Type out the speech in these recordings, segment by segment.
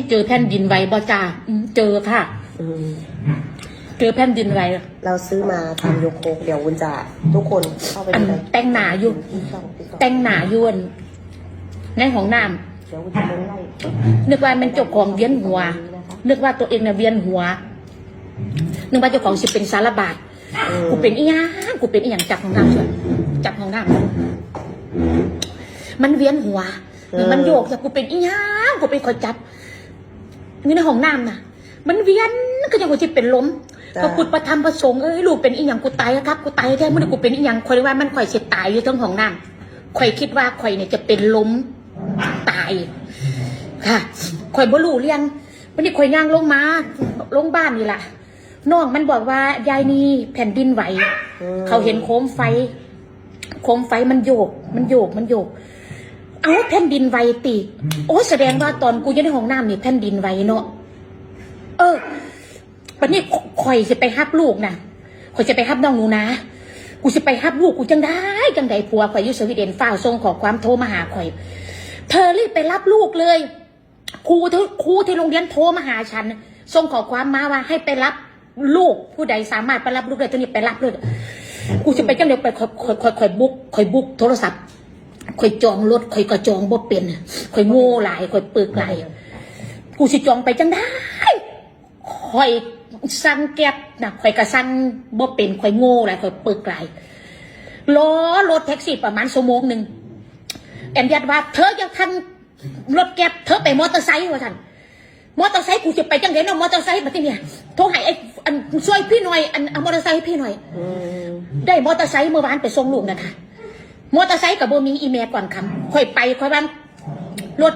ເຈີແຜ່ນດິນໄຫວບໍ່ຈ້າ? ອືມ ເຈີຄ່ະ. ອືມ ເຈີແຜ່ນດິນໄຫວ. ເຮົາຊື້ມາທຳຍົກຄົກ. ດຽວວຸ້ນຈະ ທຸກຄົນເຂົ້າໄປ ອັນ ແຕ່ງໜ້າຢູ່ ແຕ່ງໜ້າຢູ່ ອັນ ໃນຫ້ອງນ້ຳ. ດຽວວຸ້ນຈະລົງໄລຟ໌. ນຶກວ່າແມ່ນເຈົ້າຂອງວຽນຫົວ. ນຶກວ່າຕົວເອງນະວຽນຫົວ. ນຶກວ່າເຈົ້າຂອງຊິເປັນສາລະບາດ. ເອີ ກູເປັນອີ່ຫຍັງ? ກູເປັນອີ່ຫຍັງ? ຈັບຫ້ອງນ້ຳ ຈັບຫ້ອງນ້ຳ ມັນວຽນຫົວ. ເອີ ມັນໂຍກ. ກູເປັນອີ່ຫຍັງ? ກູເປັນ ຂ້ອຍຈັບຢູ່ໃນຫ້ອງນ້ຳນະ ມັນວຽນ ຄືຈັ່ງວ່າຊິເປັນລົມ. ພະພຸດ ພະທຳ ພະສົງເອີຍ ລູກເປັນອີ່ຫຍັງ? ກູຕາຍຄັກ ກູຕາຍແທ້. ມື້ນີ້ກູເປັນອີ່ຫຍັງ? ຂ້ອຍວ່າມັນ ຂ້ອຍຊິຕາຍຢູ່ເທິງຫ້ອງນ້ຳ. ຂ້ອຍຄິດວ່າຂ້ອຍນີ້ຈະເປັນລົມຕາຍຄ່ະ. ຂ້ອຍບໍ່ຮູ້ເລື່ອງ. ບາດນີ້ຂ້ອຍຍ່າງລົງມາ ລົງບ້ານນີ້ລະ ນ້ອງມັນບອກວ່າ ຍາຍນີ ແຜ່ນດິນໄຫວ. ເອີ ເຂົາເຫັນໂຄມໄຟ ໂຄມໄຟມັນໂຍກ ມັນໂຍກ ມັນໂຍກ. ເອົ້າ ແຜ່ນດິນໄຫວຕິ. ໂອ້ ສະແດງວ່າຕອນກູຢູ່ໃນຫ້ອງນ້ຳນີ້ແຜ່ນດິນໄຫວເນາະ. ເອີ ບາດນີ້ຂ້ອຍຊິໄປຮັບລູກນະ ຂ້ອຍຊິໄປຮັບນ້ອງໜູນາ. ກູຊິໄປຮັບລູກກູຈັ່ງໃດ ຈັ່ງໃດ? ຜົວຂ້ອຍຢູ່ສະວີເດັນ ຟ້າວສົ່ງຂໍ້ຄວາມໂທມາຫາຂ້ອຍ. ເທີຣີບໄປຮັບລູກເລີຍ. ຄູ ຄູທີ່ໂຮງຮຽນໂທມາຫາສັນ ສົ່ງຂໍ້ຄວາມມາວ່າໃຫ້ໄປຮັບລູກ ຜູ້ໃດສາມາດໄປຮັບລູກໄດ້ ໂຕນີ້ໄປຮັບເລີຍ. ກູຊິໄປຈັ່ງໃດ? ໄປ ຂ້ອຍ ຂ້ອຍ ຂ້ອຍບຸກ ຂ້ອຍບຸກໂທລະສັບ ຂ້ອຍຈອງລົດ ຂ້ອຍກໍຈອງບໍ່ເປັນ. ຂ້ອຍໂງ່ຫຼາຍ ຂ້ອຍປຶກຫຼາຍ. ກູຊິຈອງໄປຈັ່ງໃດ? ຂ້ອຍສັ່ງແກັບນະ ຂ້ອຍກໍສັ່ງບໍ່ເປັນ. ຂ້ອຍໂງ່ຫຼາຍ ຂ້ອຍປຶກຫຼາຍ. ລໍລົດແທັກຊີປະມານຊົ່ວໂມງໜຶ່ງ. ແອນດຽດວ່າ ເທີຍັງທັນ ລົດແກັບ ເທີໄປມໍເຕີໄຊວ່າຊັ້ນ. ມໍເຕີໄຊ ກູຊິໄປຈັ່ງໃດເນາະ ມໍເຕີໄຊ? ບາດນີ້ໂທໃຫ້ໄອ້ ອັນ ຊ່ວຍພີ່ໜ່ອຍ ອັນ ເອົາມໍເຕີໄຊໃຫ້ພີ່ໜ່ອຍ. ອືມ ໄດ້ມໍເຕີໄຊມື້ວານໄປສົ່ງລູກນະຄະ. ມໍເຕີໄຊກໍບໍ່ມີ. ອີ່ແມ່ກ່ອນຄ່ຳ ຂ້ອຍໄປ ຂ້ອຍວ່າ ລົດ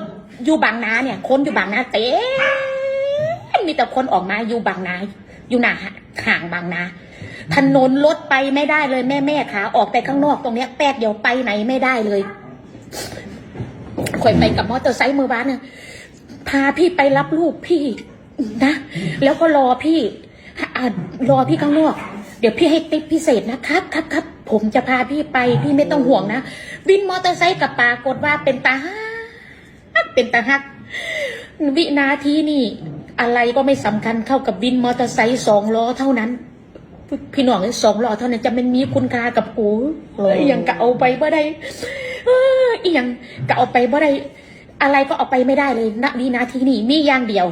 ຢູ່ບາງນານີ້ ຄົນຢູ່ບາງນາເຕັມ ມີແຕ່ຄົນອອກມາຢູ່ບາງນາ ຢູ່ໜ້າຫ້າງບາງນາ. ຖະໜົນລົດໄປໄມ່ໄດ້ເລີຍ ແມ່ໆຂາ ອອກໄປຂ້າງນອກຕົງເນີ້ຍແປັບດຽວໄປໄຫນໄມ່ໄດ້ເລີຍ. ຂ້ອຍໄປກັບມໍເຕີໄຊມື້ວານນະ ພາພີ່ໄປຮັບລູກພີ່ນະ ແລ້ວກໍລໍພີ່ ອາ ລໍພີ່ຂ້າງນອກ ດຽວພີ່ໃຫ້ຕິບພິເສດນະ. ຄັບ ຄັບ ຄັບ ຜົມຈະພາພີ່ໄປ ພີ່ໄມ່ຕ້ອງຫ່ວງນະ. ວິນມໍເຕີໄຊກໍປາກົດວ່າເປັນຕາຮັກ ເປັນຕາຮັກ. ວິນາທີນີ້ ອະໄລກໍໄມ່ສຳຄັນເທົ່າກັບວິນມໍເຕີໄຊສອງລໍ້ເທົ່ານັ້ນ. ພີ່ນ້ອງເອີຍ ສອງລໍ້ເທົ່ານັ້ນຈະແມ່ນມີຄຸນຄ່າກັບກູ. ໂອ້ຍ ອີ່ຫຍັງກໍເອົາໄປບໍ່ໄດ້ ເອີ ອີ່ຫຍັງກໍເອົາໄປບໍ່ໄດ້ ອະໄລກໍເອົາໄປໄມ່ໄດ້ເລີຍ ນະ ວິນາທີນີ້. ມີຢ່າງດຽວ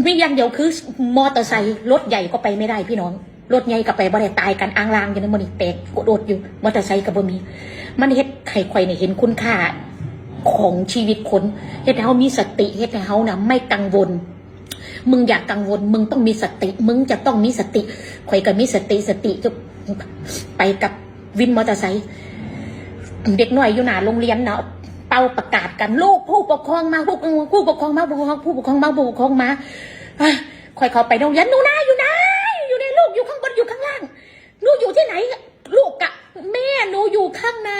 ມີຢ່າງດຽວຄືມໍເຕີໄຊ. ລົດໃຫຍ່ກໍໄປໄມ່ໄດ້ພີ່ນ້ອງ ລົດໃຫຍ່ກໍໄປບໍ່ໄດ້ ຕາຍກັນອ້າງລ່າງຢູ່ໃນມື້ນີ້ ແຕກໂອດໆຢູ່. ມໍເຕີໄຊກໍບໍ່ມີ. ມັນເຮັດໃຫ້ຂ້ອຍນີ້ເຫັນຄຸນຄ່າຂອງຊີວິດຄົນ ເຮັດໃຫ້ເຮົາມີສະຕິ ເຮັດໃຫ້ເຮົານະໄມ່ກັງວົນ. ມຶງຢ່າກັງວົນ ມຶງຕ້ອງມີສະຕິ ມຶງຈະຕ້ອງມີສະຕິ. ຂ້ອຍກໍມີສະຕິ ສະຕິ ໄປກັບວິນມໍເຕີໄຊ. ເດັກນ້ອຍຢູ່ໜ້າໂຮງຮຽນເນາະ ເປົ່າປະກາດກັນ ລູກຜູ້ປົກຄອງມາ ຜູ້ ຜູ້ປົກຄອງມາ ຜູ້ປົກຄອງ ຜູ້ປົກຄອງມາ ຜູ້ປົກຄອງມາ. ອາ ຂ້ອຍເຂົ້າໄປໂຮງຮຽນ ໜູນາຢູ່ໃນ ຢູ່ໃນ ລູກຢູ່ຂ້າງບົນ ຢູ່ຂ້າງລ່າງ ໜູຢູ່ທີ່ໄຫນ? ລູກກະ ແມ່ ໜູຢູ່ຂ້າງໃນ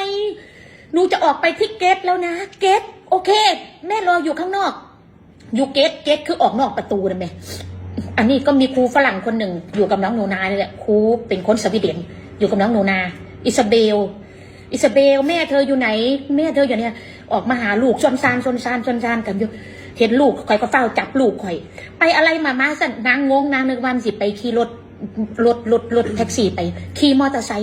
ໜູຈະອອກໄປທີ່ເກດແລ້ວນະ ເກດ ໂອເຄ ແມ່ລໍຢູ່ຂ້າງນອກ. ຢູ່ເກດ ເກດຄືອອກນອກປະຕູນັ້ນແມ. ອັນນີ້ກໍມີຄູຝຣັ່ງຄົນໜຶ່ງຢູ່ກັບນ້ອງໜູນານີ້ແຫຼະ ຄູເປັນຄົນສະວີເດັນ ຢູ່ກັບນ້ອງໜູນາ ອິຊາເບລ ອິຊາເບລ ແມ່ເທີຢູ່ໄຫນ? ແມ່ເທີຢູ່ນີ້. ອອກມາຫາລູກ ຊົນຊານ ຊົນຊານ ຊົນຊານກັນຢູ່. ເຫັນລູກ ຂ້ອຍກໍຟ້າວຈັບລູກຂ້ອຍ ໄປອະໄລມາ ມາຊັ້ນ. ນາງງົງ ນາງນຶກວ່າມັນຊິໄປຂີ່ລົດ ລົດ ລົດ ລົດແທັກຊີໄປ ຂີ່ມໍເຕີໄຊ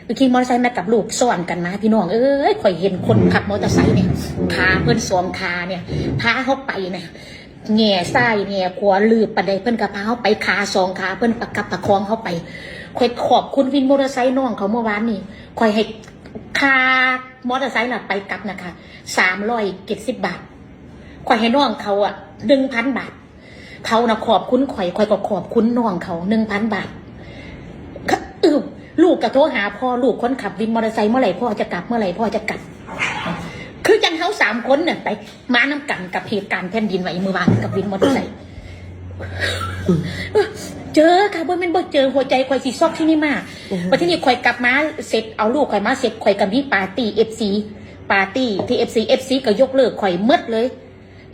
ໄປຂີ່ມໍເຕີໄຊມາກັບລູກ ຊ້ອນກັນມາ. ພີ່ນ້ອງເອີຍ ຂ້ອຍເຫັນຄົນຂັບມໍເຕີໄຊນີ້ ຂາເພິ່ນສອງຂານີ້ ພາເຮົາໄປນະ ແຫງ່ຊ້າຍແຫງ່ຂວາ ຫຼືບປານໃດເພິ່ນກໍພາເຮົາໄປ ຂາສອງຂາເພິ່ນປະຄັບປະຄອງເຮົາໄປ. ຂ້ອຍຂອບຄຸນວິນມໍເຕີໄຊນ້ອງເຂົາເມື່ອວານນີ້ ຂ້ອຍໃຫ້ຄ່າມໍເຕີໄຊນະ ໄປກັບນະຄະ ສາມຮ້ອຍເຈັດສິບບາດ. ຂ້ອຍໃຫ້ນ້ອງເຂົາອະ ໜຶ່ງພັນບາດ. ເຂົານະຂອບຄຸນຂ້ອຍ ຂ້ອຍກໍຂອບຄຸນນ້ອງເຂົາ ໜຶ່ງພັນບາດ. ອື ລູກກໍໂທຫາພໍ່ ລູກຄົນຂັບວິນມໍເຕີໄຊ ເມື່ອໃດພໍ່ຈະກັບ ເມື່ອໃດພໍ່ຈະກັບ. ຄືຈັ່ງເຮົາສາມຄົນນະ ໄປມານຳກັນກັບເຫດການແຜ່ນດິນໄຫວມື້ວານກັບວິນມໍເຕີໄຊ. ເຈີຄ່ະ ບໍ່ແມ່ນບໍ່ເຈີ ຫົວໃຈຂ້ອຍຊິຊອກຊິນິມາ. ບັດທີນີ້ຂ້ອຍກັບມາເສັດ ເອົາລູກຂ້ອຍມາເສັດ ຂ້ອຍກໍມີປາຕີ້ເອັຟຊີ ປາຕີ້ທີ່ເອັຟຊີ ເອັຟຊີກໍຍົກເລີກຂ້ອຍໝົດເລີຍ.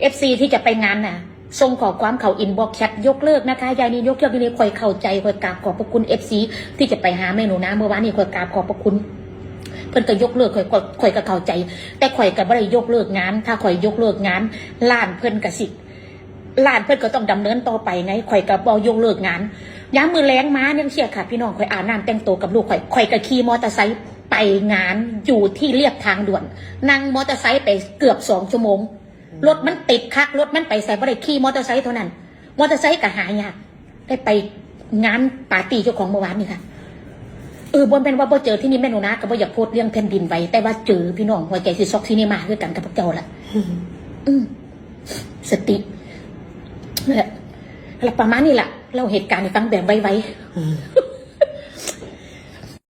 ເອັຟຊີທີ່ຈະໄປງານນະ ສົ່ງຂໍ້ຄວາມເຂົ້າອິນບັອກແຊັດ ຍົກເລີກນະຄະ ຍາຍນີ ຍົກເລີກ. ນີ້ຂ້ອຍເຂົ້າໃຈ ຂ້ອຍກາບຂອບພະຄຸນເອັຟຊີທີ່ຈະໄປຫາແມ່ໜູນາເມື່ອວານນີ້ ຂ້ອຍກາບຂອບພະຄຸນ. ເພິ່ນກໍຍົກເລີກ ຂ້ອຍ ຂ້ອຍ ຂ້ອຍກໍເຂົ້າໃຈ ແຕ່ຂ້ອຍກໍບໍ່ໄດ້ຍົກເລີກງານ. ຖ້າຂ້ອຍຍົກເລີກງານ ຮ້ານເພິ່ນກໍຊິ ຮ້ານເພິ່ນກໍຕ້ອງດຳເນີນຕໍ່ໄປໄງ. ຂ້ອຍກໍບໍ່ຍົກເລີກງານ. ຍາມມື້ແລງມາຈັ່ງຊີ້ຄ່ະ ພີ່ນ້ອງ, ຂ້ອຍອາບນ້ຳແຕ່ງໂຕກັບລູກຂ້ອຍ ຂ້ອຍກໍຂີ່ມໍເຕີໄຊໄປງານຢູ່ທີ່ລຽບທາງດ່ວນ, ນັ່ງມໍເຕີໄຊໄປເກືອບສອງຊົ່ວໂມງ. ລົດມັນຕິດຄັກ, ລົດມັນໄປໃສບໍ່ໄດ້, ຂີ່ມໍເຕີໄຊເທົ່ານັ້ນ. ມໍເຕີໄຊກໍຫາຍາກ. ໄດ້ໄປງານປາຕີ້ເຈົ້າຂອງເມື່ອວານນີ້ຄ່ະ. ເອີ ບໍ່ແມ່ນວ່າບໍ່ເຈີທີ່ນີ້ ແມ່ນໜູນາກໍບໍ່ຢາກໂພສເລື່ອງແຜ່ນດິນໄຫວ ແຕ່ວ່າເຈີ ພີ່ນ້ອງ, ຫົວໃຈຊິຊອກຊິເນມາຄືກັນກັບພວກເຈົ້າລະ. ອືມ ສະຕິ ແລ້ວປະມານນີ້ລະ. ເລົ່າເຫດການໃຫ້ຟັງແບບໄວໆ.